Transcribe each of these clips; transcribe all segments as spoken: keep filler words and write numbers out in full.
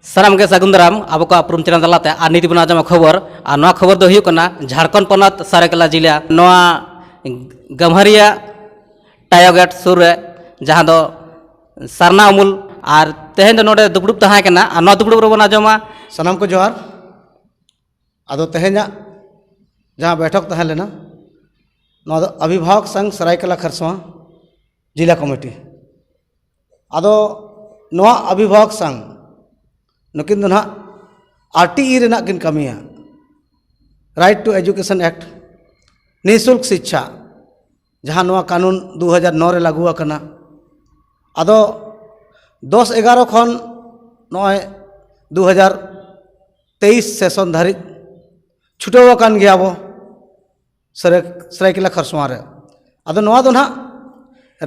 ᱥᱟᱱᱟᱢ ᱜᱮ ᱥᱟᱹᱜᱩᱱ ᱫᱟᱨᱟᱢ ᱟᱵᱚ ᱠᱚᱣᱟᱜ ᱩᱯᱨᱩᱢ ᱪᱮᱱᱮᱞ ᱛᱟᱞᱟᱛᱮ᱾ ᱟᱨ ᱱᱤᱛ ᱵᱚᱱ ᱟᱸᱡᱚᱢᱟ ᱠᱷᱚᱵᱚᱨ, ᱟᱨ ᱱᱚᱣᱟ ᱠᱷᱚᱵᱚᱨ ᱫᱚ ᱦᱩᱭᱩᱜ ᱠᱟᱱᱟ ᱡᱷᱟᱲᱠᱷᱚᱸᱰ ᱯᱚᱱᱚᱛ ᱥᱟᱨᱟᱭᱠᱮᱞᱟ ᱡᱤᱞᱟ, ᱱᱚᱣᱟ ᱜᱟᱢᱦᱟᱨᱤᱭᱟ ᱴᱟᱭᱚᱜᱮᱴ ᱥᱩᱨ ᱨᱮ, ᱡᱟᱦᱟᱸ ᱫᱚ ᱥᱟᱨᱱᱟ ᱩᱢᱩᱞ᱾ ᱟᱨ ᱛᱮᱦᱮᱧ ᱫᱚ ᱱᱚᱰᱮ ᱫᱩᱯᱲᱩᱵ ᱛᱟᱦᱮᱸ ᱠᱟᱱᱟ, ᱟᱨ ᱱᱚᱣᱟ ᱫᱩᱯᱲᱩᱵ ᱨᱮᱵᱚᱱ ᱟᱸᱡᱚᱢᱟ᱾ ᱥᱟᱱᱟᱢ ᱠᱚ ᱡᱚᱦᱟᱨ᱾ ᱟᱫᱚ ᱛᱮᱦᱮᱧᱟᱜ ᱡᱟᱦᱟᱸ ᱵᱮᱴᱷᱚᱠ ᱛᱟᱦᱮᱸ ᱞᱮᱱᱟ, ᱱᱚᱣᱟ ᱫᱚ ᱚᱵᱷᱤᱵᱷᱟᱵᱚᱠ ᱥᱚᱝᱜᱷ ᱥᱟᱨᱟᱭᱠᱮᱞᱟ ᱠᱷᱟᱨᱥᱚᱣᱟ ᱡᱤᱞᱟ ᱠᱚᱢᱤᱴᱤ᱾ ᱟᱫᱚ ᱱᱚᱣᱟ ᱚᱵᱷᱤᱵᱷᱟᱵᱚᱠ ᱥᱚᱝᱜᱷ ᱱᱩᱠᱤᱱ ᱫᱚ ᱱᱟᱦᱟᱜ ᱟᱨ ᱴᱤ ᱤ ᱨᱮᱱᱟᱜ ᱠᱤᱱ ᱠᱟᱹᱢᱤᱭᱟ, ᱨᱟᱭᱤᱴ ᱴᱩ ᱮᱡᱩᱠᱮᱥᱚᱱ ᱮᱠᱴ, ᱱᱤᱥᱩᱞᱠ ᱥᱤᱪᱪᱷᱟ, ᱡᱟᱦᱟᱸ ᱱᱚᱣᱟ ᱠᱟᱹᱱᱩᱱ ᱫᱩ ᱦᱟᱡᱟᱨ ᱱᱚ ᱨᱮ ᱞᱟᱹᱜᱩ ᱟᱠᱟᱱᱟ᱾ ᱟᱫᱚ ᱫᱚᱥ ᱮᱜᱟᱨᱚ ᱠᱷᱚᱱ ᱱᱚᱜᱼᱚᱭ ᱫᱩ ᱦᱟᱡᱟᱨ ᱛᱮᱭᱤᱥ ᱥᱮᱥᱚᱱ ᱫᱷᱟᱹᱨᱤᱡ ᱪᱷᱩᱴᱟᱹᱣ ᱟᱠᱟᱱ ᱜᱮᱭᱟ ᱵᱚ ᱥᱟᱹᱨᱟᱹᱭ-, ᱥᱟᱹᱨᱟᱹᱭᱠᱮᱞᱟ ᱠᱷᱟᱨᱥᱚᱣᱟ ᱨᱮ᱾ ᱟᱫᱚ ᱱᱚᱣᱟ ᱫᱚ ᱱᱟᱦᱟᱜ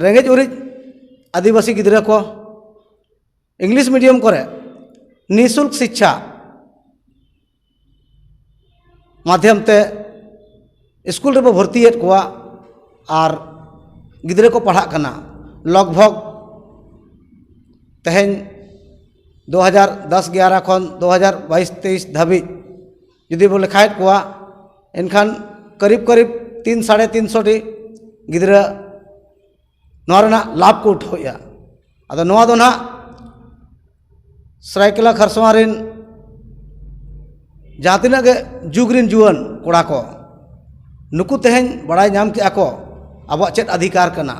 ᱨᱮᱸᱜᱮᱡ ᱚᱨᱮᱡ ᱟᱹᱫᱤᱵᱟᱹᱥᱤ ᱜᱤᱫᱽᱨᱟᱹ ᱠᱚ ᱤᱝᱞᱤᱥ ᱢᱤᱰᱤᱭᱟᱢ ᱠᱚᱨᱮ ᱱᱤᱥᱩᱞᱠ ᱥᱤᱪᱪᱷᱟ ᱢᱟᱫᱷᱭᱚᱢ ᱛᱮ ᱥᱠᱩᱞ ᱨᱮᱵᱚ ᱵᱷᱚᱨᱛᱤᱭᱮᱫ ᱠᱚᱣᱟ ᱟᱨ ᱜᱤᱫᱽᱨᱟᱹ ᱠᱚ ᱯᱟᱲᱦᱟᱜ ᱠᱟᱱᱟ᱾ ᱞᱚᱜᱽᱵᱷᱚᱜᱽ ᱛᱮᱦᱮᱧ ᱫᱩ ᱦᱟᱡᱟᱨ ᱫᱚᱥ ᱮᱜᱟᱨᱚ ᱠᱷᱚᱱ ᱫᱩ ᱦᱟᱡᱟᱨ ᱵᱟᱭᱤᱥ ᱛᱮᱭᱤᱥ ᱫᱷᱟᱹᱵᱤᱡ ᱡᱩᱫᱤ ᱵᱚ ᱞᱮᱠᱷᱟᱭᱮᱫ ᱠᱚᱣᱟ, ᱮᱱᱠᱷᱟᱱ ᱠᱟᱹᱨᱤᱵ ᱠᱟᱹᱨᱤᱵ ᱛᱤᱱ ᱥᱟᱲᱮ ᱛᱤᱱ ᱥᱚ ᱴᱤ ᱜᱤᱫᱽᱨᱟᱹ ᱱᱚᱣᱟ ᱨᱮᱱᱟᱜ ᱞᱟᱵᱷ ᱠᱚ ᱩᱴᱷᱟᱹᱣᱮᱫᱼᱟ᱾ ᱟᱫᱚ ᱱᱚᱣᱟ ᱫᱚ ᱱᱟᱦᱟᱜ ᱥᱟᱹᱨᱟᱹᱭᱠᱮᱞᱟ ᱠᱷᱟᱨᱥᱚᱣᱟ ᱨᱮᱱ ᱡᱟᱦᱟᱸ ᱛᱤᱱᱟᱹᱜ ᱜᱮ ᱡᱩᱜᱽ ᱨᱮᱱ ᱡᱩᱣᱟᱹᱱ ᱠᱚᱲᱟ ᱠᱚ, ᱱᱩᱠᱩ ᱛᱮᱦᱮᱧ ᱵᱟᱲᱟᱭ ᱧᱟᱢ ᱠᱮᱜᱼᱟ ᱠᱚ ᱟᱵᱚᱣᱟᱜ ᱪᱮᱫ ᱚᱫᱷᱤᱠᱟᱨ ᱠᱟᱱᱟ᱾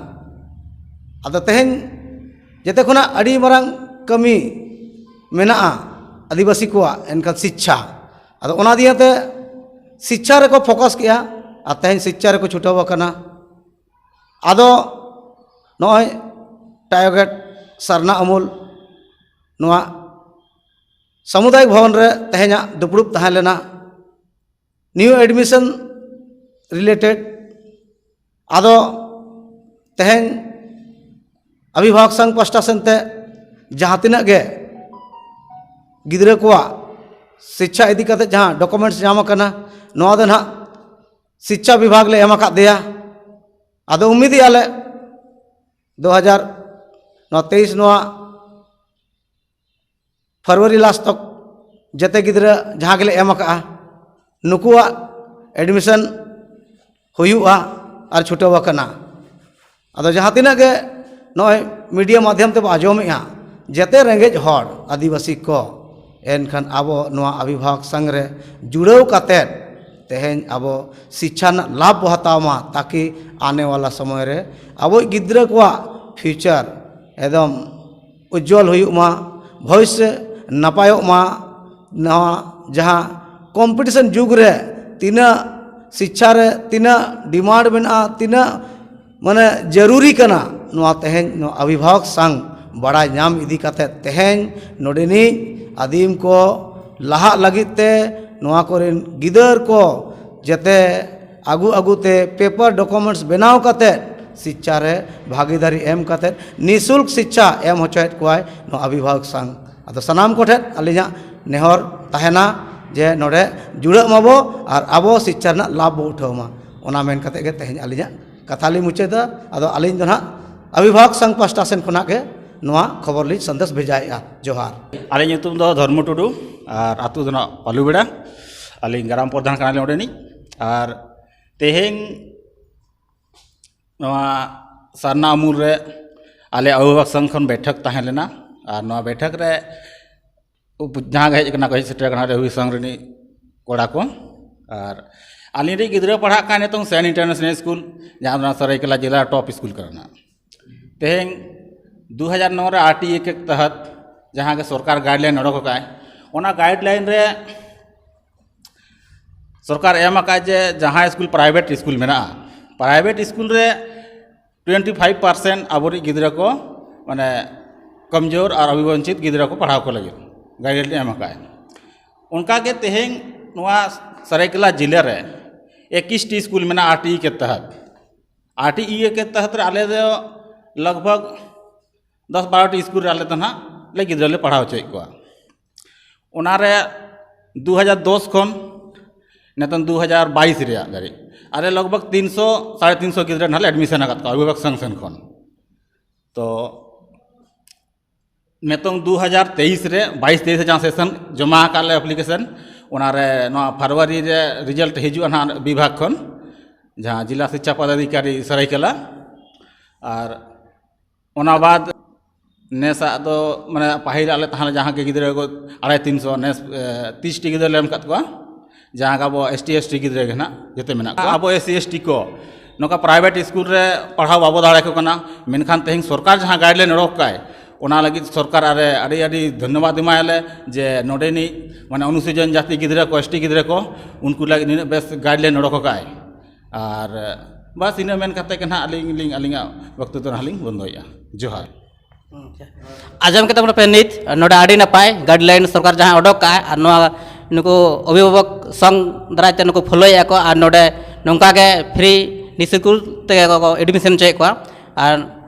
ᱟᱫᱚ ᱛᱮᱦᱮᱧ ᱡᱮᱛᱮ ᱠᱷᱚᱱᱟᱜ ᱟᱹᱰᱤ ᱢᱟᱨᱟᱝ ᱠᱟᱹᱢᱤ ᱢᱮᱱᱟᱜᱼᱟ ᱟᱹᱫᱤᱵᱟᱹᱥᱤ ᱠᱚᱣᱟᱜ, ᱮᱱᱠᱷᱟᱱ ᱥᱤᱪᱪᱷᱟ᱾ ᱟᱫᱚ ᱚᱱᱟ ᱫᱤᱭᱮᱛᱮ ᱥᱤᱪᱪᱷᱟ ᱨᱮᱠᱚ ᱯᱷᱳᱠᱟᱥ ᱠᱮᱜᱼᱟ ᱟᱨ ᱛᱮᱦᱮᱧ ᱥᱤᱪᱪᱷᱟ ᱨᱮᱠᱚ ᱪᱷᱩᱴᱟᱹᱣ ᱟᱠᱟᱱᱟ᱾ ᱟᱫᱚ ᱱᱚᱜᱼᱚᱭ ᱴᱟᱭᱚᱜᱮᱴ ᱥᱟᱨᱱᱟ ᱩᱢᱩᱞ ᱱᱚᱣᱟ ᱥᱟᱢᱩᱫᱟᱭᱤᱠ ᱵᱷᱚᱵᱚᱱ ᱨᱮ ᱛᱮᱦᱮᱧᱟᱜ ᱫᱩᱯᱲᱩᱵ ᱛᱟᱦᱮᱸ ᱞᱮᱱᱟ, ᱱᱤᱭᱩ ᱮᱰᱢᱤᱥᱚᱱ ᱨᱤᱞᱮᱴᱮᱰ᱾ ᱟᱫᱚ ᱛᱮᱦᱮᱧ ᱚᱵᱷᱤᱵᱷᱟᱵᱚᱠ ᱥᱚᱝᱜᱷ ᱯᱟᱥᱴᱟ ᱥᱮᱱᱛᱮ ᱡᱟᱦᱟᱸ ᱛᱤᱱᱟᱹᱜ ᱜᱮ ᱜᱤᱫᱽᱨᱟᱹ ᱠᱚᱣᱟᱜ ᱥᱤᱪᱪᱷᱟ ᱤᱫᱤ ᱠᱟᱛᱮ ᱡᱟᱦᱟᱸ ᱰᱚᱠᱩᱢᱮᱱᱴᱥ ᱧᱟᱢ ᱟᱠᱟᱱᱟ, ᱱᱚᱣᱟ ᱫᱚ ᱱᱟᱦᱟᱜ ᱥᱤᱪᱪᱷᱟ ᱵᱤᱵᱷᱟᱜᱽ ᱞᱮ ᱮᱢ ᱟᱠᱟᱫ ᱫᱮᱭᱟ᱾ ᱟᱫᱚ ᱩᱢᱤᱫᱮᱜᱼᱟ ᱞᱮ ᱫᱩ ᱦᱟᱡᱟᱨ ᱱᱚᱣᱟ ᱛᱮᱭᱤᱥ ᱱᱚᱣᱟ ᱯᱷᱮᱵᱽᱨᱩᱣᱟᱨᱤ ᱞᱟᱥᱴ ᱛᱚᱠ ᱡᱮᱛᱮ ᱜᱤᱫᱽᱨᱟᱹ ᱡᱟᱦᱟᱸ ᱜᱮᱞᱮ ᱮᱢ ᱟᱠᱟᱫᱼᱟ, ᱱᱩᱠᱩᱣᱟᱜ ᱮᱰᱢᱤᱥᱚᱱ ᱦᱩᱭᱩᱜᱼᱟ ᱟᱨ ᱪᱷᱩᱴᱟᱹᱣ ᱟᱠᱟᱱᱟ᱾ ᱟᱫᱚ ᱡᱟᱦᱟᱸ ᱛᱤᱱᱟᱹᱜ ᱜᱮ ᱱᱚᱜᱼᱚᱭ ᱢᱤᱰᱤᱭᱟ ᱢᱟᱫᱽᱫᱷᱚᱢ ᱛᱮᱵᱚ ᱟᱸᱡᱚᱢᱮᱫᱼᱟ, ᱡᱮᱛᱮ ᱨᱮᱸᱜᱮᱡ ᱦᱚᱲ ᱟᱹᱫᱤᱵᱟᱹᱥᱤ ᱠᱚ, ᱮᱱᱠᱷᱟᱱ ᱟᱵᱚ ᱱᱚᱣᱟ ᱚᱵᱷᱤᱵᱷᱟᱵᱚᱠ ᱥᱚᱝᱜᱷ ᱨᱮ ᱡᱩᱲᱟᱹᱣ ᱠᱟᱛᱮᱫ ᱛᱮᱦᱮᱧ ᱟᱵᱚ ᱥᱤᱪᱪᱷᱟ ᱨᱮᱱᱟᱜ ᱞᱟᱵᱷ ᱵᱚ ᱦᱟᱛᱟᱣ ᱢᱟ, ᱛᱟᱠᱤ ᱟᱱᱮ ᱣᱟᱞᱟ ᱥᱚᱢᱚᱭ ᱨᱮ ᱟᱵᱚᱭᱤᱡ ᱜᱤᱫᱽᱨᱟᱹ ᱠᱚᱣᱟᱜ ᱯᱷᱤᱭᱩᱪᱟᱨ ᱮᱠᱫᱚᱢ ᱩᱡᱽᱡᱚᱞ ᱦᱩᱭᱩᱜ ᱢᱟ, ᱵᱷᱚᱵᱤᱥᱥᱚ ᱱᱟᱯᱟᱭᱚᱜ ᱢᱟ᱾ ᱱᱚᱣᱟ ᱡᱟᱦᱟᱸ ᱠᱚᱢᱯᱤᱴᱤᱥᱚᱱ ᱡᱩᱜᱽ ᱨᱮ ᱛᱤᱱᱟᱹᱜ ᱥᱤᱪᱪᱷᱟ ᱨᱮ ᱛᱤᱱᱟᱹᱜ ᱰᱤᱢᱟᱱᱰ ᱢᱮᱱᱟᱜᱼᱟ, ᱛᱤᱱᱟᱹᱜ ᱢᱟᱱᱮ ᱡᱟᱹᱨᱩᱨᱤ ᱠᱟᱱᱟ, ᱱᱚᱣᱟ ᱛᱮᱦᱮᱧ ᱱᱚᱣᱟ ᱚᱵᱷᱤᱵᱷᱟᱵᱚᱠ ᱥᱚᱝᱜᱷ ᱵᱟᱲᱟᱭ ᱧᱟᱢ ᱤᱫᱤ ᱠᱟᱛᱮ ᱛᱮᱦᱮᱧ ᱱᱚᱰᱮᱱᱤᱡ ᱟᱹᱫᱤᱢ ᱠᱚ ᱞᱟᱦᱟᱜ ᱞᱟᱹᱜᱤᱫ ᱛᱮ, ᱱᱚᱣᱟ ᱠᱚᱨᱮᱱ ᱜᱤᱫᱟᱹᱨ ᱠᱚ ᱡᱟᱛᱮ ᱟᱹᱜᱩ ᱟᱹᱜᱩ ᱛᱮ ᱯᱮᱯᱟᱨ ᱰᱚᱠᱩᱢᱮᱱᱴᱥ ᱵᱮᱱᱟᱣ ᱠᱟᱛᱮ ᱥᱤᱪᱪᱷᱟ ᱨᱮ ᱵᱷᱟᱜᱤᱫᱟᱨᱤ ᱮᱢ ᱠᱟᱛᱮ ᱱᱤᱥᱩᱞᱠ ᱥᱤᱪᱪᱷᱟ ᱮᱢ ᱦᱚᱪᱚᱭᱮᱫ ᱠᱚᱣᱟᱭ ᱱᱚᱣᱟ ᱚᱵᱷᱤᱵᱷᱟᱵᱚᱠ ᱥᱚᱝᱜᱷ᱾ ᱟᱫᱚ ᱥᱟᱱᱟᱢ ᱠᱚᱴᱷᱮᱱ ᱟᱹᱞᱤᱧᱟᱜ ᱱᱮᱦᱚᱨ ᱛᱟᱦᱮᱱᱟ ᱡᱮ ᱱᱚᱰᱮ ᱡᱩᱲᱟᱹᱜ ᱢᱟᱵᱚ ᱟᱨ ᱟᱵᱚ ᱥᱤᱪᱪᱷᱟ ᱨᱮᱱᱟᱜ ᱞᱟᱵᱷ ᱵᱚ ᱩᱴᱷᱟᱹᱣ ᱢᱟ᱾ ᱚᱱᱟ ᱢᱮᱱ ᱠᱟᱛᱮ ᱜᱮ ᱛᱮᱦᱮᱧ ᱟᱹᱞᱤᱧᱟᱜ ᱠᱟᱛᱷᱟ ᱞᱤᱧ ᱢᱩᱪᱟᱹᱫᱟ᱾ ᱟᱫᱚ ᱟᱹᱞᱤᱧ ᱫᱚ ᱱᱟᱦᱟᱜ ᱚᱵᱷᱤᱵᱷᱟᱵᱚᱠ ᱥᱚᱝᱜᱷ ᱯᱟᱥᱴᱟ ᱥᱮᱱ ᱠᱷᱚᱱᱟᱜ ᱜᱮ ᱱᱚᱣᱟ ᱠᱷᱚᱵᱚᱨ ᱞᱤᱧ ᱥᱟᱸᱫᱮᱥ ᱵᱷᱮᱡᱟᱭᱮᱫᱼᱟ᱾ ᱡᱚᱦᱟᱨ᱾ ᱟᱹᱞᱤᱧ ᱧᱩᱛᱩᱢ ᱫᱚ ᱫᱷᱚᱨᱢᱚ ᱴᱩᱰᱩ ᱟᱨ ᱟᱹᱛᱩ ᱫᱚ ᱱᱟᱜ ᱯᱟᱞᱩᱵᱮᱲᱟ᱾ ᱟᱹᱞᱤᱧ ᱜᱨᱟᱢ ᱯᱨᱚᱫᱷᱟᱱ ᱠᱟᱱᱟᱞᱤᱧ ᱚᱸᱰᱮᱱᱤᱡ᱾ ᱟᱨ ᱛᱮᱦᱮᱧ ᱱᱚᱣᱟ ᱥᱟᱨᱱᱟ ᱟᱢᱩᱞ ᱨᱮ ᱟᱞᱮ ᱚᱵᱷᱤᱵᱷᱟᱵᱚᱠ ᱥᱚᱝᱜᱷ ᱠᱷᱚᱱ ᱵᱮᱴᱷᱚᱠ ᱛᱟᱦᱮᱸ ᱞᱮᱱᱟ᱾ ᱟᱨ ᱱᱚᱣᱟ ᱵᱮᱴᱷᱚᱠ ᱨᱮ ᱩᱯ-, ᱡᱟᱦᱟᱸ ᱜᱮ ᱦᱮᱡ ᱟᱠᱟᱱᱟ ᱠᱚ, ᱦᱮᱡ ᱥᱮᱴᱮᱨ ᱟᱠᱟᱱᱟ ᱚᱵᱷᱤᱵᱷᱟᱵᱚᱠ ᱥᱚᱝᱜᱷ ᱨᱤᱱᱤᱡ ᱠᱚᱲᱟ ᱠᱚ᱾ ᱟᱨ ᱟᱹᱞᱤᱧ ᱨᱤᱱ ᱜᱤᱫᱽᱨᱟᱹ ᱯᱟᱲᱦᱟᱜ ᱠᱟᱱ ᱱᱤᱛᱚᱝ ᱥᱮᱱ ᱤᱱᱴᱟᱨᱱᱮᱥᱱᱟᱞ ᱥᱠᱩᱞ, ᱡᱟᱦᱟᱸ ᱫᱚ ᱥᱟᱹᱨᱟᱹᱭᱠᱮᱞᱟ ᱡᱮᱞᱟ ᱴᱚᱯ ᱥᱠᱩᱞ ᱠᱟᱱᱟ ᱱᱟᱜ᱾ ᱛᱮᱦᱮᱧ ᱫᱩ ᱦᱟᱡᱟᱨ ᱱᱚ ᱨᱮ ᱟᱨ ᱴᱤ ᱤ ᱮᱠ ᱛᱟᱦᱟᱛ ᱡᱟᱦᱟᱸ ᱜᱮ ᱥᱚᱨᱠᱟᱨ ᱜᱟᱭᱤᱰᱞᱟᱭᱤᱱ ᱚᱰᱚᱠ ᱟᱠᱟᱫ, ᱚᱱᱟ ᱜᱟᱭᱤᱰᱞᱟᱭᱤᱱ ᱨᱮ ᱥᱚᱨᱠᱟᱨ ᱮᱢ ᱟᱠᱟᱫ ᱡᱮ ᱡᱟᱦᱟᱸ ᱥᱠᱩᱞ ᱯᱨᱟᱭᱵᱷᱮᱴ ᱥᱠᱩᱞ ᱢᱮᱱᱟᱜᱼᱟ, ᱯᱨᱟᱭᱵᱷᱮᱴ ᱥᱠᱩᱞ ᱨᱮ ᱴᱩᱭᱮᱱᱴᱤ ᱯᱷᱟᱭᱤᱵᱷ ᱯᱟᱨᱥᱮᱱᱴ ᱟᱵᱚᱨᱤᱡ ᱜᱤᱫᱽᱨᱟᱹ ᱠᱚ, ᱢᱟᱱᱮ, ᱠᱚᱢᱡᱳᱨ ᱟᱨ ᱚᱵᱷᱤᱵᱚᱧᱪᱤᱛ ᱜᱤᱫᱽᱨᱟᱹ ᱠᱚ ᱯᱟᱲᱦᱟᱣ ᱠᱚ ᱞᱟᱹᱜᱤᱫ ᱜᱟᱭᱤᱰᱞᱟᱭᱤᱱ ᱮᱢ ᱟᱠᱟᱫ᱾ ᱚᱱᱠᱟᱜᱮ ᱛᱮᱦᱮᱧ ᱱᱚᱣᱟ ᱥᱟᱹᱨᱟᱹᱭᱠᱮᱞᱟ ᱡᱮᱞᱟ ᱨᱮ ᱮᱠᱤᱥ ᱴᱤ ᱥᱠᱩᱞ ᱢᱮᱱᱟᱜᱼᱟ ᱟᱨ ᱴᱤ ᱤ ᱮᱠ ᱛᱟᱦᱟᱛ᱾ ᱟᱨ ᱴᱤ ᱤ ᱮᱠ ᱛᱟᱦᱟᱛ ᱨᱮ ᱟᱞᱮ ᱫᱚ ᱞᱟᱜᱽ ᱵᱷᱟᱜᱽ ᱫᱚᱥ ᱵᱟᱨᱚ ᱴᱤ ᱥᱠᱩᱞ ᱨᱮ ᱟᱞᱮ ᱫᱚ ᱱᱟᱦᱟᱜ ᱞᱮ ᱜᱤᱫᱽᱨᱟᱹ ᱞᱮ ᱯᱟᱲᱦᱟᱣ ᱦᱚᱪᱚᱭᱮᱫ ᱠᱚᱣᱟ᱾ ᱚᱱᱟᱨᱮ ᱫᱩ ᱦᱟᱡᱟᱨ ᱫᱚᱥ ᱠᱷᱚᱱ ᱱᱤᱛᱚᱝ ᱫᱩ ᱦᱟᱡᱟᱨ ᱵᱟᱭᱤᱥ ᱨᱮᱭᱟᱜ ᱫᱷᱟᱹᱨᱤᱡ ᱟᱞᱮ ᱞᱟᱜᱽ ᱵᱷᱟᱜᱽ ᱛᱤᱱᱥᱚ, ᱥᱟᱲᱮ ᱛᱤᱱᱥᱚ ᱜᱤᱫᱽᱨᱟᱹ ᱱᱟᱦᱟᱜ ᱞᱮ ᱮᱰᱢᱤᱥᱚᱱ ᱟᱠᱟᱫ ᱠᱚᱣᱟ ᱚᱵᱷᱤᱵᱷᱟᱵᱚᱠ ᱥᱚᱝᱜᱷ ᱥᱮᱱ ᱠᱷᱚᱱ᱾ ᱛᱚ ᱱᱤᱛᱚᱝ ᱫᱩ ᱦᱟᱡᱟᱨ ᱛᱮᱭᱤᱥ ᱨᱮ ᱵᱟᱭᱤᱥ ᱛᱮᱭᱤᱥ ᱨᱮ ᱡᱟᱦᱟᱸ ᱥᱮᱥᱚᱱ ᱡᱚᱢᱟ ᱟᱠᱟᱫ ᱞᱮ ᱮᱯᱞᱤᱠᱮᱥᱚᱱ, ᱚᱱᱟᱨᱮ ᱱᱚᱣᱟ ᱯᱷᱮᱵᱽᱨᱩᱣᱟᱨᱤ ᱨᱮ ᱨᱮᱡᱟᱞᱴ ᱦᱤᱡᱩᱜᱼᱟ ᱱᱟᱦᱟᱜ ᱵᱤᱵᱷᱟᱜᱽ ᱠᱷᱚᱱ, ᱡᱟᱦᱟᱸ ᱡᱮᱞᱟ ᱥᱤᱠᱪᱷᱟ ᱯᱚᱫᱟᱫᱷᱤᱠᱟᱨᱤ ᱥᱟᱹᱨᱟᱹᱭᱠᱮᱞᱟ᱾ ᱟᱨ ᱚᱱᱟ ᱵᱟᱫ ᱱᱮᱥᱟᱜ ᱫᱚ ᱢᱟᱱᱮ ᱯᱟᱹᱦᱤᱞ ᱟᱞᱮ ᱛᱟᱦᱮᱸ ᱡᱟᱦᱟᱸ ᱜᱮ ᱜᱤᱫᱽᱨᱟᱹ ᱠᱚ ᱟᱲᱟᱭ ᱛᱤᱱᱥᱚ, ᱱᱮᱥ ᱛᱤᱨᱤᱥ ᱴᱤ ᱜᱤᱫᱽᱨᱟᱹ ᱞᱮ ᱮᱢ ᱟᱠᱟᱫ ᱠᱚᱣᱟ, ᱡᱟᱦᱟᱸ ᱜᱮ ᱟᱵᱚ ᱮᱥ ᱴᱤ ᱮᱥ ᱴᱤ ᱜᱤᱫᱽᱨᱟᱹ ᱜᱮ ᱱᱟᱦᱟᱜ ᱡᱚᱛᱚ ᱢᱮᱱᱟᱜ ᱠᱚᱣᱟ᱾ ᱟᱵᱚ ᱮᱥ ᱥᱤ ᱮᱥ ᱴᱤ ᱠᱚ ᱱᱚᱝᱠᱟ ᱯᱨᱟᱭᱵᱷᱮᱴ ᱥᱠᱩᱞ ᱨᱮ ᱯᱟᱲᱦᱟᱣ ᱵᱟᱵᱚ ᱫᱟᱲᱮ ᱟᱠᱚ ᱠᱟᱱᱟ, ᱢᱮᱱᱠᱷᱟᱱ ᱛᱮᱦᱮᱧ ᱥᱚᱨᱠᱟᱨ ᱡᱟᱦᱟᱸ ᱜᱟᱭᱤᱰᱞᱟᱭᱤᱱ ᱚᱰᱚᱠ ᱠᱟᱭ, ᱚᱱᱟ ᱞᱟᱹᱜᱤᱫ ᱥᱚᱨᱠᱟᱨ ᱟᱨᱮ ᱟᱹᱰᱤ ᱟᱹᱰᱤ ᱫᱷᱚᱱᱭᱚᱵᱟᱫ ᱮᱢᱟᱭᱟᱞᱮ ᱡᱮ ᱱᱚᱰᱮᱱᱤᱡ ᱢᱟᱱᱮ ᱚᱱᱩᱥᱩᱪᱤᱛ ᱡᱟᱹᱛᱤ ᱜᱤᱫᱽᱨᱟᱹ ᱠᱚ, ᱮᱥ ᱴᱤ ᱜᱤᱫᱽᱨᱟᱹ ᱠᱚ, ᱩᱱᱠᱩ ᱞᱟᱹᱜᱤᱫ ᱱᱤᱱᱟᱹᱜ ᱵᱮᱥ ᱜᱟᱭᱤᱰᱞᱟᱭᱤᱱ ᱚᱰᱚᱠ ᱟᱠᱟᱫ᱾ ᱟᱨ ᱵᱟᱥ ᱤᱱᱟᱹ ᱢᱮᱱ ᱠᱟᱛᱮ ᱜᱮ ᱱᱟᱦᱟᱜ ᱟᱹᱞᱤᱧ ᱞᱤᱧ ᱟᱹᱞᱤᱧᱟᱜ ᱵᱚᱠᱛᱚᱵᱭᱚ ᱫᱚ ᱱᱟᱦᱟᱜ ᱞᱤᱧ ᱵᱚᱱᱫᱚᱭᱮᱫᱼᱟ᱾ ᱡᱚᱦᱟᱨ᱾ ᱟᱸᱡᱚᱢ ᱠᱮᱫᱟ ᱵᱚᱱ ᱯᱮ ᱱᱤᱛ ᱱᱚᱰᱮ ᱟᱹᱰᱤ ᱱᱟᱯᱟᱭ ᱜᱟᱭᱤᱰᱞᱟᱭᱤᱱ ᱥᱚᱨᱠᱟᱨ ᱡᱟᱦᱟᱸ ᱚᱰᱚᱠ ᱠᱟᱜᱼᱟ, ᱟᱨ ᱱᱚᱣᱟ ᱱᱩᱠᱩ ᱚᱵᱷᱤᱵᱷᱟᱵᱚᱠ ᱥᱚᱝ ᱫᱟᱨᱟᱭ ᱛᱮ ᱱᱩᱠᱩ ᱯᱷᱚᱞᱳᱭᱮᱫᱼᱟ ᱠᱚ, ᱟᱨ ᱱᱚᱰᱮ ᱱᱚᱝᱠᱟ ᱜᱮ ᱯᱷᱨᱤ ᱱᱤᱥᱩᱞᱠ ᱛᱮᱜᱮ ᱠᱚ ᱮᱰᱢᱤᱥᱚᱱ ᱦᱚᱪᱚᱭᱮᱫ ᱠᱚᱣᱟ᱾ ᱟᱨ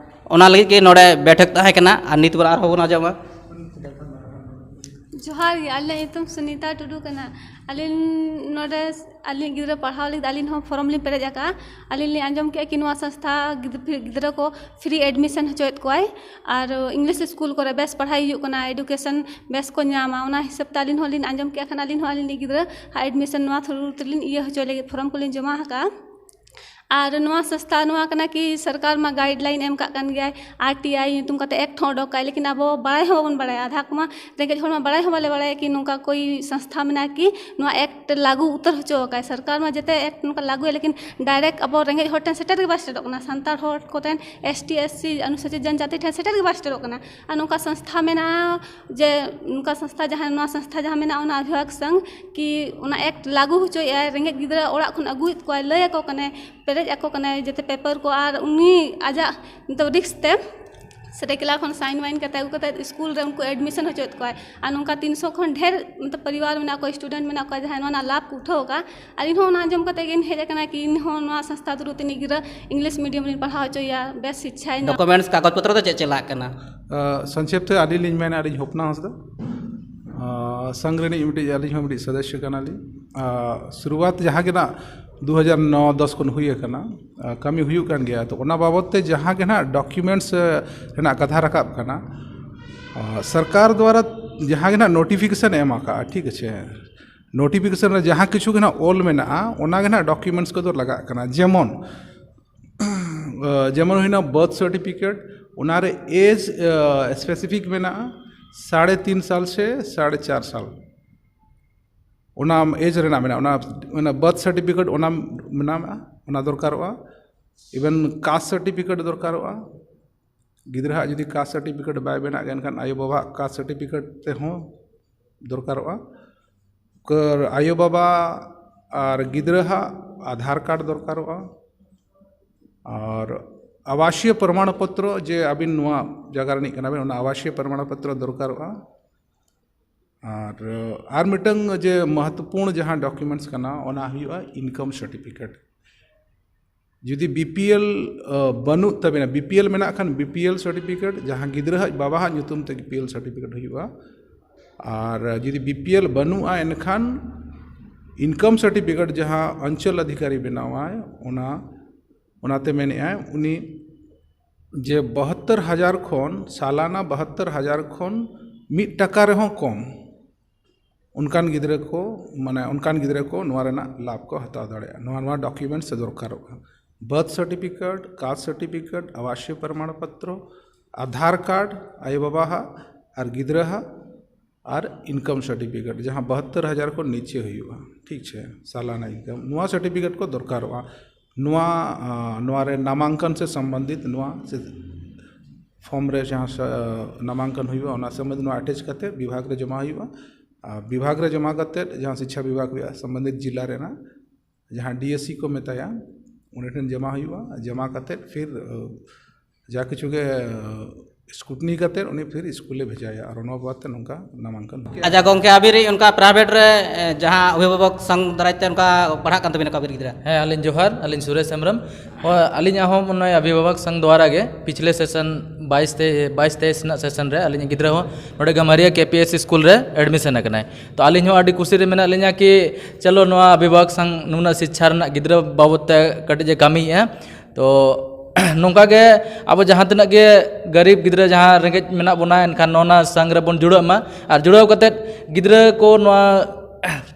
ᱚᱱᱟ ᱞᱟᱹᱜᱤᱫ ᱜᱮ ᱱᱚᱰᱮ ᱵᱮᱴᱷᱚᱠ ᱛᱟᱦᱮᱸ ᱠᱟᱱᱟ, ᱟᱨ ᱱᱤᱛ ᱵᱚᱱ ᱟᱨᱦᱚᱸ ᱵᱚᱱ ᱟᱸᱡᱚᱢᱟ᱾ ᱡᱚᱦᱟᱨ ᱜᱮ, ᱟᱹᱞᱤᱧᱟᱜ ᱧᱩᱛᱩᱢ ᱥᱩᱱᱤᱛᱟ ᱴᱩᱰᱩ ᱠᱟᱱᱟ᱾ ᱟᱹᱞᱤᱧ ᱱᱚᱰᱮ ᱟᱹᱞᱤᱧ ᱜᱤᱫᱽᱨᱟᱹ ᱯᱟᱲᱦᱟᱣ ᱞᱟᱹᱜᱤᱫ ᱟᱹᱞᱤᱧ ᱦᱚᱸ ᱯᱷᱚᱨᱚᱢ ᱞᱤᱧ ᱯᱮᱨᱮᱡ ᱟᱠᱟᱫᱼᱟ᱾ ᱟᱹᱞᱤᱧ ᱞᱤᱧ ᱟᱸᱡᱚᱢ ᱠᱮᱫᱼᱟ ᱠᱤ ᱱᱚᱣᱟ ᱥᱚᱝᱥᱛᱷᱟ ᱜᱤᱫᱽ- ᱜᱤᱫᱽᱨᱟᱹ ᱠᱚ ᱯᱷᱨᱤ ᱮᱰᱢᱤᱥᱚᱱ ᱦᱚᱪᱚᱭᱮᱫ ᱠᱚᱣᱟᱭ, ᱟᱨ ᱤᱝᱞᱤᱥ ᱥᱠᱩᱞ ᱠᱚᱨᱮ ᱵᱮᱥ ᱯᱟᱲᱦᱟᱣ ᱦᱩᱭᱩᱜ ᱠᱟᱱᱟ, ᱮᱰᱩᱠᱮᱥᱚᱱ ᱵᱮᱥ ᱠᱚ ᱧᱟᱢᱟ᱾ ᱚᱱᱟ ᱦᱤᱥᱟᱹᱵ ᱛᱮ ᱟᱹᱞᱤᱧ ᱦᱚᱸ ᱞᱤᱧ ᱟᱸᱡᱚᱢ ᱠᱮᱫᱼᱟ ᱠᱷᱟᱱ ᱟᱹᱞᱤᱧ ᱦᱚᱸ ᱟᱹᱞᱤᱧ ᱜᱤᱫᱽᱨᱟᱹ ᱟᱜ ᱮᱰᱢᱤᱥᱚᱱ ᱱᱚᱣᱟ ᱛᱷᱨᱩ ᱛᱮᱞᱤᱧ ᱤᱭᱟᱹ ᱦᱚᱪᱚᱭ ᱞᱟᱹᱜᱤᱫ ᱯᱷᱚᱨᱚᱢ ᱠᱚᱞᱤᱧ ᱡᱚᱢᱟ ᱟᱠᱟᱫᱼᱟ᱾ ᱟᱨ ᱱᱚᱣᱟ ᱥᱚᱝᱥᱛᱷᱟ ᱱᱚᱣᱟ ᱠᱟᱱᱟ ᱠᱤ ᱥᱚᱨᱠᱟᱨ ᱢᱟ ᱜᱟᱭᱤᱰᱞᱟᱭᱤᱱ ᱮᱢ ᱠᱟᱜ ᱠᱟᱱ ᱜᱮᱭᱟᱭ, ᱟᱨ ᱴᱤ ᱟᱭ ᱧᱩᱛᱩᱢ ᱠᱟᱛᱮ ᱮᱠᱴ ᱦᱚᱸ ᱚᱰᱚᱠ ᱠᱟᱭ, ᱞᱮᱠᱤᱱ ᱟᱵᱚ ᱵᱟᱲᱟᱭ ᱦᱚᱸ ᱵᱟᱵᱚᱱ ᱵᱟᱲᱟᱭᱟ᱾ ᱟᱫᱷᱟ ᱠᱚᱢᱟ ᱨᱮᱸᱜᱮᱡ ᱦᱚᱲ ᱢᱟ ᱵᱟᱲᱟᱭ ᱦᱚᱸ ᱵᱟᱞᱮ ᱵᱟᱲᱟᱭᱟ ᱠᱤ ᱱᱚᱝᱠᱟ ᱠᱳᱭ ᱥᱚᱝᱥᱛᱷᱟ ᱢᱮᱱᱟᱜᱼᱟ ᱠᱤ ᱱᱚᱣᱟ ᱮᱠᱴ ᱞᱟᱹᱜᱩ ᱩᱛᱟᱹᱨ ᱦᱚᱪᱚ ᱟᱠᱟᱭ ᱥᱚᱨᱠᱟᱨ ᱢᱟ, ᱡᱟᱛᱮ ᱮᱠᱴ ᱱᱚᱝᱠᱟ ᱞᱟᱹᱜᱩᱭᱟ, ᱞᱮᱠᱤᱱ ᱰᱟᱭᱨᱮᱠᱴ ᱟᱵᱚ ᱨᱮᱸᱜᱮᱡ ᱦᱚᱲ ᱴᱷᱮᱱ ᱥᱮᱴᱮᱨ ᱜᱮ ᱵᱟᱭ ᱥᱮᱴᱮᱨᱚᱜ ᱠᱟᱱᱟ᱾ ᱥᱟᱱᱛᱟᱲ ᱦᱚᱲ ᱠᱚ ᱴᱷᱮᱱ, ᱮᱥ ᱴᱤ, ᱮᱥ ᱥᱤ, ᱚᱱᱩᱥᱩᱪᱤᱛ ᱡᱚᱱᱡᱟᱛᱤ ᱴᱷᱮᱱ ᱥᱮᱴᱮᱨ ᱜᱮ ᱵᱟᱭ ᱥᱮᱴᱮᱨᱚᱜ ᱠᱟᱱᱟ᱾ ᱟᱨ ᱱᱚᱝᱠᱟ ᱥᱚᱝᱥᱛᱷᱟ ᱢᱮᱱᱟᱜᱼᱟ ᱡᱮ ᱱᱚᱝᱠᱟ ᱥᱚᱝᱥᱛᱷᱟ ᱡᱟᱦᱟᱸ ᱱᱚᱣᱟ ᱥᱚᱝᱥᱛᱷᱟ ᱡᱟᱦᱟᱸ ᱢᱮᱱᱟᱜᱼᱟ ᱚᱱᱟ ᱚᱵᱷᱤᱵᱷᱟᱵᱚᱠ ᱥᱚᱝ ᱠᱤ ᱚᱱᱟ ᱮᱠᱴ ᱞᱟᱹᱜᱩ ᱦᱚᱪᱚᱭᱮᱫᱼᱟᱭ, ᱨᱮᱸᱜᱮᱡ ᱜᱤᱫᱽᱨᱟᱹ ᱚᱲᱟᱜ ᱠᱷᱚᱱ ᱟᱹᱜᱩᱭᱮᱫ ᱠᱚᱣᱟᱭ, ᱞᱟᱹᱭ ᱟᱠᱚ ᱠᱟᱱᱟᱭ, ᱯᱮᱨᱮᱡ ᱟᱠᱚ ᱠᱟᱱᱟᱭ ᱡᱟᱛᱮ ᱯᱮᱯᱟᱨ ᱠᱚ, ᱟᱨ ᱩᱱᱤ ᱟᱡᱟᱜ ᱱᱤᱛᱚᱜ ᱨᱤᱠᱥ ᱛᱮ ᱥᱟᱹᱨᱟᱹᱭᱠᱮᱞᱟ ᱠᱷᱚᱱ ᱥᱟᱭᱤᱱ ᱣᱟᱭᱤᱱ ᱠᱟᱛᱮ ᱟᱹᱜᱩ ᱠᱟᱛᱮ ᱥᱠᱩᱞ ᱨᱮ ᱩᱱᱠᱩ ᱮᱰᱢᱤᱥᱚᱱ ᱦᱚᱪᱚᱭᱮᱫ ᱠᱚᱣᱟᱭ᱾ ᱟᱨ ᱱᱚᱝᱠᱟ ᱛᱤᱱᱥᱚ ᱠᱷᱚᱱ ᱰᱷᱮᱨ ᱢᱚᱛᱞᱚᱵ ᱯᱚᱨᱤᱵᱟᱨ ᱢᱮᱱᱟᱜ ᱠᱚᱣᱟ, ᱥᱴᱩᱰᱮᱱᱴ ᱢᱮᱱᱟᱜ ᱠᱚᱣᱟ ᱡᱟᱦᱟᱸᱭ ᱱᱚᱣᱟ ᱨᱮᱱᱟᱜ ᱞᱟᱵᱷ ᱠᱚ ᱩᱴᱷᱟᱹᱣ ᱟᱠᱟᱫᱼᱟ᱾ ᱟᱹᱞᱤᱧ ᱦᱚᱸ ᱚᱱᱟ ᱟᱸᱡᱚᱢ ᱠᱟᱛᱮ ᱜᱮᱞᱤᱧ ᱦᱮᱡ ᱟᱠᱟᱱᱟ ᱠᱤ ᱤᱧ ᱦᱚᱸ ᱱᱚᱣᱟ ᱥᱚᱝᱥᱛᱷᱟ ᱛᱷᱨᱩ ᱛᱮ ᱤᱧᱤᱡ ᱜᱤᱫᱽᱨᱟᱹ ᱤᱝᱞᱤᱥ ᱢᱤᱰᱤᱭᱟᱢ ᱨᱤᱧ ᱯᱟᱲᱦᱟᱣ ᱦᱚᱪᱚᱭᱮᱭᱟ, ᱵᱮᱥ ᱥᱤᱪᱪᱷᱟᱭ ᱧᱟᱢ᱾ ᱰᱚᱠᱩᱢᱮᱱᱴᱥ ᱠᱟᱜᱚᱡᱽ ᱯᱚᱛᱨᱚ ᱫᱚ ᱪᱮᱫ ᱪᱮᱫ ᱞᱟᱜᱟᱜ ᱠᱟᱱᱟ? ᱥᱚᱝᱠᱷᱮᱯ ᱛᱮ ᱟᱹᱞᱤᱧ ᱞᱤᱧ ᱢᱮᱱᱟ, ᱟᱹᱞᱤᱧ ᱦᱚᱯᱱᱟ ᱦᱟᱸᱥᱫᱟ, ᱥᱚᱝᱜᱷ ᱨᱤᱱᱤᱡ ᱢᱤᱫᱴᱤᱡ, ᱟᱹᱞᱤᱧ ᱦᱚᱸ ᱢᱤᱫᱴᱤᱡ ᱥᱚᱫᱚᱥᱥᱚ ᱠᱟᱱᱟᱞᱤᱧ᱾ ᱥᱩᱨᱩᱣᱟᱛ ᱡᱟᱦᱟᱸ ᱜᱮ ᱱᱟᱜ ᱫᱩ ᱦᱟᱡᱟᱨ ᱱᱚ ᱫᱚᱥ ᱠᱷᱚᱱ ᱦᱩᱭ ᱟᱠᱟᱱᱟ, ᱠᱟᱹᱢᱤ ᱦᱩᱭᱩᱜ ᱠᱟᱱ ᱜᱮᱭᱟ᱾ ᱛᱚ ᱚᱱᱟ ᱵᱟᱵᱚᱛ ᱛᱮ ᱡᱟᱦᱟᱸ ᱜᱮ ᱱᱟᱜ ᱰᱚᱠᱩᱢᱮᱱᱴᱥ ᱨᱮᱱᱟᱜ ᱠᱟᱛᱷᱟ ᱨᱟᱠᱟᱵ ᱠᱟᱱᱟ, ᱥᱚᱨᱠᱟᱨ ᱫᱣᱟᱨᱟ ᱡᱟᱦᱟᱸ ᱜᱮ ᱱᱟᱦᱟᱜ ᱱᱳᱴᱤᱯᱷᱤᱠᱮᱥᱚᱱ ᱮᱢ ᱟᱠᱟᱫᱼᱟ, ᱴᱷᱤᱠ ᱟᱪᱷᱮ, ᱱᱳᱴᱤᱯᱷᱤᱠᱮᱥᱚᱱ ᱨᱮ ᱡᱟᱦᱟᱸ ᱠᱤᱪᱷᱩ ᱜᱮ ᱱᱟᱦᱟᱜ ᱚᱞ ᱢᱮᱱᱟᱜᱼᱟ, ᱚᱱᱟ ᱜᱮ ᱱᱟᱦᱟᱜ ᱰᱚᱠᱩᱢᱮᱱᱴᱥ ᱠᱚᱫᱚ ᱞᱟᱜᱟᱜ ᱠᱟᱱᱟ᱾ ᱡᱮᱢᱚᱱ ᱡᱮᱢᱚᱱ ᱦᱩᱭᱱᱟ ᱵᱟᱨᱛᱷ ᱥᱟᱨᱴᱤᱯᱷᱤᱠᱮᱴ, ᱚᱱᱟᱨᱮ ᱮᱡᱽ ᱥᱯᱮᱥᱤᱯᱷᱤᱠ ᱢᱮᱱᱟᱜᱼᱟ, ᱥᱟᱲᱮ ᱛᱤᱱ ᱥᱟᱞ ᱥᱮ ᱥᱟᱲᱮ ᱪᱟᱨ ᱥᱟᱞ, ᱚᱱᱟ ᱮᱡᱽ ᱨᱮᱱᱟᱜ ᱢᱮᱱᱟᱜᱼᱟ᱾ ᱚᱱᱟ ᱚᱱᱟ ᱵᱟᱨᱛᱷ ᱥᱟᱨᱴᱤᱯᱷᱤᱠᱮᱴ ᱚᱱᱟ ᱢᱮᱱᱟᱜᱼᱟ, ᱚᱱᱟ ᱫᱚᱨᱠᱟᱨᱚᱜᱼᱟ᱾ ᱤᱵᱷᱮᱱ ᱠᱟᱥᱴ ᱥᱟᱨᱴᱤᱯᱷᱤᱠᱮᱴ ᱫᱚᱨᱠᱟᱨᱚᱜᱼᱟ᱾ ᱜᱤᱫᱽᱨᱟᱹ ᱦᱟᱜ ᱡᱩᱫᱤ ᱠᱟᱥᱴ ᱥᱟᱨᱴᱤᱯᱷᱤᱠᱮᱴ ᱵᱟᱭ ᱵᱮᱱᱟᱜ ᱜᱮ, ᱮᱱᱠᱷᱟᱱ ᱟᱭᱳᱼᱵᱟᱵᱟᱣᱟᱜ ᱠᱟᱥᱴ ᱥᱟᱨᱴᱤᱯᱷᱤᱠᱮᱴ ᱛᱮᱦᱚᱸ ᱫᱚᱨᱠᱟᱨᱚᱜᱼᱟ᱾ ᱠᱟᱨ-, ᱟᱭᱳᱼᱵᱟᱵᱟ ᱟᱨ ᱜᱤᱫᱽᱨᱟᱹ ᱦᱟᱜ ᱟᱫᱷᱟᱨ ᱠᱟᱨᱰ ᱫᱚᱨᱠᱟᱨᱚᱜᱼᱟ᱾ ᱟᱨ ᱟᱵᱟᱥᱤᱭᱚ ᱯᱨᱚᱢᱟᱬ ᱯᱚᱛᱨᱚ, ᱡᱮ ᱟᱹᱵᱤᱱ ᱱᱚᱣᱟ ᱡᱟᱭᱜᱟ ᱨᱤᱱᱤᱡ ᱠᱟᱱᱟᱵᱤᱱ, ᱚᱱᱟ ᱟᱵᱟᱥᱤᱭᱚ ᱯᱨᱚᱢᱟᱬ ᱯᱚᱛᱨᱚ ᱫᱚᱨᱠᱟᱨᱚᱜᱼᱟ᱾ ᱟᱨ, ᱟᱨ ᱢᱤᱫᱴᱟᱝ ᱡᱮ ᱢᱚᱦᱚᱛᱯᱩᱨᱱ ᱡᱟᱦᱟᱸ ᱰᱚᱠᱩᱢᱮᱱᱴᱥ ᱠᱟᱱᱟ, ᱚᱱᱟ ᱦᱩᱭᱩᱜᱼᱟ ᱤᱱᱠᱟᱢ ᱥᱟᱨᱴᱤᱯᱷᱤᱠᱮᱴ᱾ ᱡᱩᱫᱤ ᱵᱤ ᱯᱤ ᱮᱞ ᱵᱟᱹᱱᱩᱜ ᱛᱟᱵᱮᱱᱟ, ᱵᱤ ᱯᱤ ᱮᱞ ᱢᱮᱱᱟᱜ ᱠᱷᱟᱱ ᱵᱤ ᱯᱤ ᱮᱞ ᱥᱟᱨᱴᱤᱯᱷᱤᱠᱮᱴ, ᱡᱟᱦᱟᱸ ᱜᱤᱫᱽᱨᱟᱹ ᱟᱡ ᱵᱟᱵᱟ ᱟᱜ ᱧᱩᱛᱩᱢ ᱛᱮ ᱵᱤ ᱯᱤ ᱮᱞ ᱥᱟᱨᱴᱤᱯᱷᱤᱠᱮᱴ ᱦᱩᱭᱩᱜᱼᱟ᱾ ᱟᱨ ᱡᱩᱫᱤ ᱵᱤ ᱯᱤ ᱮᱞ ᱵᱟᱹᱱᱩᱜᱼᱟ, ᱮᱱᱠᱷᱟᱱ ᱤᱱᱠᱟᱢ ᱥᱟᱨᱴᱤᱯᱷᱤᱠᱮᱴ ᱡᱟᱦᱟᱸ ᱚᱧᱪᱚᱞ ᱚᱫᱷᱤᱠᱟᱨᱤ ᱵᱮᱱᱟᱣᱟᱭ, ᱚᱱᱟ, ᱚᱱᱟᱛᱮ ᱢᱮᱱᱮᱫᱼᱟᱭ ᱩᱱᱤ ᱡᱮ ᱵᱟᱦᱟᱛᱛᱚᱨ ᱦᱟᱡᱟᱨ ᱠᱷᱚᱱ, ᱥᱟᱞᱟᱱᱟ ᱵᱟᱦᱟᱛᱛᱚᱨ ᱦᱟᱡᱟᱨ ᱠᱷᱚᱱ ᱢᱤᱫ ᱴᱟᱠᱟ ᱨᱮᱦᱚᱸ ᱠᱚᱢ, ᱚᱱᱠᱟᱱ ᱜᱤᱫᱽᱨᱟᱹ ᱠᱚ, ᱢᱟᱱᱮ ᱚᱱᱠᱟᱱ ᱜᱤᱫᱽᱨᱟᱹ ᱠᱚ ᱱᱚᱣᱟ ᱨᱮᱱᱟᱜ ᱞᱟᱵᱷ ᱠᱚ ᱦᱟᱛᱟᱣ ᱫᱟᱲᱮᱭᱟᱜᱼᱟ᱾ ᱱᱚᱣᱟ, ᱱᱚᱣᱟ ᱰᱚᱠᱩᱢᱮᱱᱴᱥ ᱫᱚᱨᱠᱟᱨᱚᱜᱼᱟ: ᱵᱟᱨᱛᱷ ᱥᱟᱨᱴᱤᱯᱷᱤᱠᱮᱴ, ᱠᱟᱥᱴ ᱥᱟᱨᱴᱤᱯᱷᱤᱠᱮᱴ, ᱟᱵᱟᱥᱤᱭᱚ ᱯᱨᱚᱢᱟᱬ ᱯᱚᱛᱨᱚ, ᱟᱫᱷᱟᱨ ᱠᱟᱨᱰ ᱟᱭᱳᱼᱵᱟᱵᱟ ᱦᱟᱜ ᱟᱨ ᱜᱤᱫᱽᱨᱟᱹ ᱦᱟᱜ, ᱟᱨ ᱤᱱᱠᱟᱢ ᱥᱟᱨᱴᱤᱯᱷᱤᱠᱮᱴ, ᱡᱟᱦᱟᱸ ᱵᱟᱦᱟᱛᱛᱚᱨ ᱦᱟᱡᱟᱨ ᱠᱷᱚᱱ ᱱᱤᱪᱮ ᱦᱩᱭᱩᱜᱼᱟ, ᱴᱷᱤᱠ ᱪᱮ, ᱥᱟᱞᱟᱱᱟ ᱤᱱᱠᱟᱢ, ᱱᱚᱣᱟ ᱥᱟᱨᱴᱤᱯᱷᱤᱠᱮᱴ ᱠᱚ ᱫᱚᱨᱠᱟᱨᱚᱜᱼᱟ᱾ ᱱᱚᱣᱟ, ᱟᱸ, ᱱᱚᱣᱟ ᱨᱮ ᱱᱟᱢᱟᱝᱠᱚᱱ ᱥᱮ ᱥᱚᱢᱵᱚᱱᱫᱷᱤᱛ ᱱᱚᱣᱟ ᱥᱮ ᱯᱷᱚᱨᱢ ᱨᱮ ᱡᱟᱦᱟᱸ ᱥᱟ-, ᱱᱟᱢᱟᱝᱠᱚᱱ ᱦᱩᱭᱩᱜᱼᱟ, ᱚᱱᱟ ᱥᱚᱢᱵᱚᱱᱫᱷ ᱱᱚᱣᱟ ᱟᱴᱮᱪ ᱠᱟᱛᱮ ᱵᱤᱵᱷᱟᱜᱽ ᱨᱮ ᱡᱚᱢᱟ ᱦᱩᱭᱩᱜᱼᱟ᱾ ᱟᱨ ᱵᱤᱵᱷᱟᱜᱽ ᱨᱮ ᱡᱚᱢᱟ ᱠᱟᱛᱮ ᱡᱟᱦᱟᱸ ᱥᱤᱪᱪᱷᱟ ᱵᱤᱵᱷᱟᱜᱽ ᱦᱩᱭᱩᱜᱼᱟ, ᱥᱚᱢᱵᱚᱱᱫᱷᱤᱛ ᱡᱤᱞᱟ ᱨᱮᱱᱟᱜ ᱡᱟᱦᱟᱸ ᱰᱤ ᱮ ᱥᱤ ᱠᱚ ᱢᱮᱛᱟᱭᱟ, ᱩᱱᱤ ᱴᱷᱮᱱ ᱡᱚᱢᱟ ᱦᱩᱭᱩᱜᱼᱟ᱾ ᱡᱚᱢᱟ ᱠᱟᱛᱮ ᱯᱷᱤᱨ, ᱟᱸ, ᱡᱟ ᱠᱤᱪᱷᱩ ᱜᱮ, ᱟᱸ, ᱥᱠᱨᱩᱴᱤᱱᱤ ᱠᱟᱛᱮ ᱩᱱᱤ ᱯᱷᱤᱨ ᱥᱠᱩᱞ ᱞᱮ ᱵᱷᱮᱡᱟᱭᱟ ᱟᱨ ᱚᱱᱟ ᱵᱟᱵᱚᱫ ᱛᱮ ᱱᱚᱝᱠᱟ ᱱᱟᱢᱟᱝᱠᱚᱱ ᱦᱩᱭᱩᱜᱼᱟ᱾ ᱟᱪᱪᱷᱟ ᱜᱚᱝᱠᱮ, ᱟᱵᱤᱱ ᱨᱤᱡ ᱚᱱᱠᱟ ᱯᱨᱟᱭᱵᱷᱮᱴ ᱨᱮ, ᱮ, ᱡᱟᱦᱟᱸ ᱚᱵᱷᱤᱵᱷᱟᱵᱚᱠ ᱥᱚᱝ ᱫᱟᱨᱟᱭ ᱛᱮ ᱚᱱᱠᱟ ᱯᱟᱲᱦᱟᱜ ᱠᱟᱱ ᱛᱟᱵᱤᱱᱟ ᱠᱚ ᱟᱵᱤᱱ ᱜᱤᱫᱽᱨᱟᱹ? ᱦᱮᱸ, ᱟᱹᱞᱤᱧ ᱡᱚᱦᱟᱨ, ᱟᱹᱞᱤᱧ ᱥᱩᱨᱮᱥ ᱦᱮᱢᱵᱨᱚᱢ᱾ ᱦᱳᱭ, ᱟᱹᱞᱤᱧᱟᱜ ᱦᱚᱸ ᱱᱚᱜᱼᱚᱭ ᱚᱵᱷᱤᱵᱷᱟᱵᱚᱠ ᱥᱚᱝ ᱫᱣᱟᱨᱟ ᱜᱮ ᱯᱤᱪᱷᱞᱮ ᱥᱮᱥᱚᱱ ᱵᱟᱭᱤᱥ ᱛᱮ, ᱵᱟᱭᱤᱥ ᱛᱮᱭᱤᱥ ᱨᱮᱱᱟᱜ ᱥᱮᱥᱚᱱ ᱨᱮ ᱟᱹᱞᱤᱧ ᱜᱤᱫᱽᱨᱟᱹ ᱦᱚᱸ ᱱᱚᱰᱮ ᱜᱟᱢᱟᱨᱤᱭᱟ ᱠᱮ ᱯᱤ ᱮᱥ ᱥᱤ ᱥᱠᱩᱞ ᱨᱮ ᱮᱰᱢᱤᱥᱚᱱ ᱟᱠᱟᱱᱟᱭ᱾ ᱛᱚ ᱟᱹᱞᱤᱧ ᱦᱚᱸ ᱟᱹᱰᱤ ᱠᱩᱥᱤ ᱨᱮ ᱢᱮᱱᱟᱜ ᱞᱤᱧᱟ ᱠᱤ ᱪᱚᱞᱚ ᱱᱚᱣᱟ ᱚᱵᱷᱤᱵᱷᱟᱵᱚᱠ ᱥᱚᱝ ᱱᱩᱱᱟᱹᱜ ᱥᱤᱪᱪᱷᱟ ᱨᱮᱱᱟᱜ ᱜᱤᱫᱽᱨᱟᱹ ᱵᱟᱵᱚᱫ ᱛᱮ ᱠᱟᱹᱴᱤᱡ ᱮ ᱠᱟᱹᱢᱤᱭᱮᱫᱼᱟ᱾ ᱛᱚ ᱱᱚᱝᱠᱟ ᱜᱮ ᱟᱵᱚ ᱡᱟᱦᱟᱸ ᱛᱤᱱᱟᱹᱜ ᱜᱮ ᱜᱟᱹᱨᱤᱵ ᱜᱤᱫᱽᱨᱟᱹ ᱡᱟᱦᱟᱸ ᱨᱮᱸᱜᱮᱡ ᱢᱮᱱᱟᱜ ᱵᱚᱱᱟ, ᱮᱱᱠᱷᱟᱱ ᱱᱚᱣᱟ ᱥᱟᱝ ᱨᱮᱵᱚᱱ ᱡᱩᱲᱟᱹᱜ ᱢᱟ᱾ ᱟᱨ ᱡᱩᱲᱟᱹᱣ ᱠᱟᱛᱮᱫ ᱜᱤᱫᱽᱨᱟᱹ ᱠᱚ ᱱᱚᱣᱟ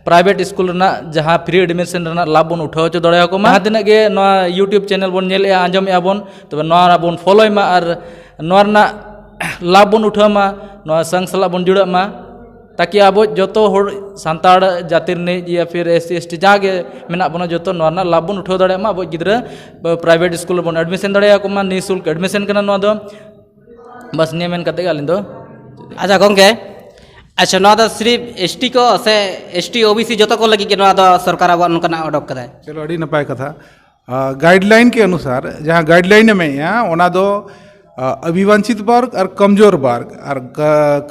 ᱯᱨᱟᱭᱵᱷᱮᱴ ᱥᱠᱩᱞ ᱨᱮᱱᱟᱜ ᱡᱟᱦᱟᱸ ᱯᱷᱨᱤ ᱮᱰᱢᱤᱥᱚᱱ ᱨᱮᱱᱟᱜ ᱞᱟᱵᱷ ᱵᱚᱱ ᱩᱴᱷᱟᱹᱣ ᱦᱚᱪᱚ ᱫᱟᱲᱮᱭᱟᱠᱚ ᱢᱟ᱾ ᱡᱟᱦᱟᱸ ᱛᱤᱱᱟᱹᱜ ᱜᱮ ᱱᱚᱣᱟ YouTube ᱪᱮᱱᱮᱞ ᱵᱚᱱ ᱧᱮᱞᱮᱫᱼᱟ, ᱟᱸᱡᱚᱢᱮᱫᱼᱟ ᱵᱚᱱ, ᱛᱚᱵᱮ ᱱᱚᱣᱟ ᱵᱚᱱ ᱯᱷᱚᱞᱳᱭ ᱢᱟ ᱟᱨ ᱱᱚᱣᱟ ᱨᱮᱱᱟᱜ ᱞᱟᱵᱷ ᱵᱚᱱ ᱩᱴᱷᱟᱹᱣ ᱢᱟ᱾ ᱱᱚᱣᱟ ᱥᱟᱝ ᱥᱟᱞᱟᱜ ᱵᱚᱱ ᱡᱩᱲᱟᱹᱜ ᱢᱟ, ᱛᱟᱠᱤ ᱟᱵᱚ ᱡᱚᱛᱚ ᱦᱚᱲ ᱥᱟᱱᱛᱟᱲ ᱡᱟᱹᱛᱤ ᱨᱤᱱᱤᱡ ᱭᱟ ᱯᱷᱤᱨ SC ST ᱡᱟᱦᱟᱸ ᱜᱮ ᱢᱮᱱᱟᱜ ᱵᱚᱱᱟ, ᱡᱚᱛᱚ ᱱᱚᱣᱟ ᱨᱮᱱᱟᱜ ᱞᱟᱵᱷ ᱵᱚᱱ ᱩᱴᱷᱟᱹᱣ ᱫᱟᱲᱮᱭᱟᱜ ᱢᱟ᱾ ᱟᱵᱚ ᱜᱤᱫᱽᱨᱟᱹ ᱯᱨᱟᱭᱵᱷᱮᱴ ᱥᱠᱩᱞ ᱨᱮᱵᱚᱱ ᱮᱰᱢᱤᱥᱚᱱ ᱫᱟᱲᱮᱭᱟᱠᱚ ᱢᱟ᱾ ᱱᱤᱥᱩᱞᱠ ᱮᱰᱢᱤᱥᱚᱱ ᱠᱟᱱᱟ ᱱᱚᱣᱟ ᱫᱚ᱾ ᱵᱟᱥ ᱱᱤᱭᱟᱹ ᱢᱮᱱ ᱠᱟᱛᱮ ᱜᱮ ᱟᱹᱞᱤᱧ ᱫᱚ᱾ ᱟᱪᱪᱷᱟ ᱜᱚᱢᱠᱮ, ᱟᱪᱪᱷᱟ, ᱱᱚᱣᱟ ᱫᱚ ᱥᱤᱨᱤᱯ ST ᱠᱚ ᱥᱮ ST OBC ᱡᱚᱛᱚ ᱠᱚ ᱞᱟᱹᱜᱤᱫ ᱜᱮ ᱱᱚᱣᱟ ᱫᱚ ᱥᱚᱨᱠᱟᱨ ᱟᱵᱚᱣᱟᱜ ᱱᱚᱝᱠᱟᱱᱟᱜ ᱚᱰᱚᱠ ᱠᱟᱫᱟᱭ? ᱪᱚᱞᱚ, ᱟᱹᱰᱤ ᱱᱟᱯᱟᱭ ᱠᱟᱛᱷᱟ᱾ ᱜᱟᱭᱤᱰᱞᱟᱭᱤᱱ ᱠᱮ ᱚᱱᱩᱥᱟᱨ ᱡᱟᱦᱟᱸ ᱜᱟᱭᱤᱰᱞᱟᱭᱤᱱ ᱮ ᱮᱢᱮᱜᱼᱟ, ᱚᱱᱟ ᱫᱚ ᱟᱹᱵᱤᱵᱟᱧᱪᱤᱛ ᱵᱟᱨᱜᱽ ᱟᱨ ᱠᱚᱢᱡᱳᱨ ᱵᱟᱨᱜᱽ, ᱟᱨ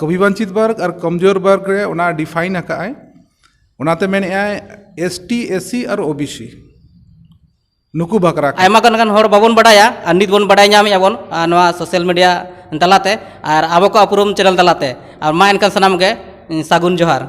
ᱟᱹᱵᱤᱵᱟᱧᱪᱤᱛ ᱵᱟᱨᱜᱽ ᱟᱨ ᱠᱚᱢᱡᱳᱨ ᱵᱟᱨᱜᱽ ᱨᱮ ᱚᱱᱟ ᱰᱤᱯᱷᱟᱭᱤᱱ ᱟᱠᱟᱫ ᱟᱭ᱾ ᱚᱱᱟᱛᱮ ᱢᱮᱱᱮᱫ ᱟᱭ ST SC ᱟᱨ OBC ᱱᱩᱠᱩ ᱵᱟᱠᱷᱨᱟ᱾ ᱟᱭᱢᱟ ᱜᱟᱱ ᱜᱟᱱ ᱦᱚᱲ ᱵᱟᱵᱚᱱ ᱵᱟᱰᱟᱭᱟ, ᱟᱨ ᱱᱤᱛ ᱵᱚᱱ ᱵᱟᱰᱟᱭ ᱧᱟᱢᱮᱫᱼᱟ ᱵᱚᱱ, ᱟᱨ ᱱᱚᱣᱟ ᱥᱳᱥᱟᱞ ᱢᱤᱰᱤᱭᱟ ᱛᱟᱞᱟᱛᱮ ᱟᱨ ᱟᱵᱚ ᱠᱚ ᱩᱯᱨᱩᱢ ᱪᱮᱱᱮᱞ ᱛᱟᱞᱟᱛᱮ᱾ ᱟᱨ ᱢᱟ ᱮᱱᱠᱷᱟᱱ ᱥᱟᱱᱟᱢ ᱜᱮ ᱥᱟᱹᱜᱩᱱ ᱡᱚᱦᱟᱨ᱾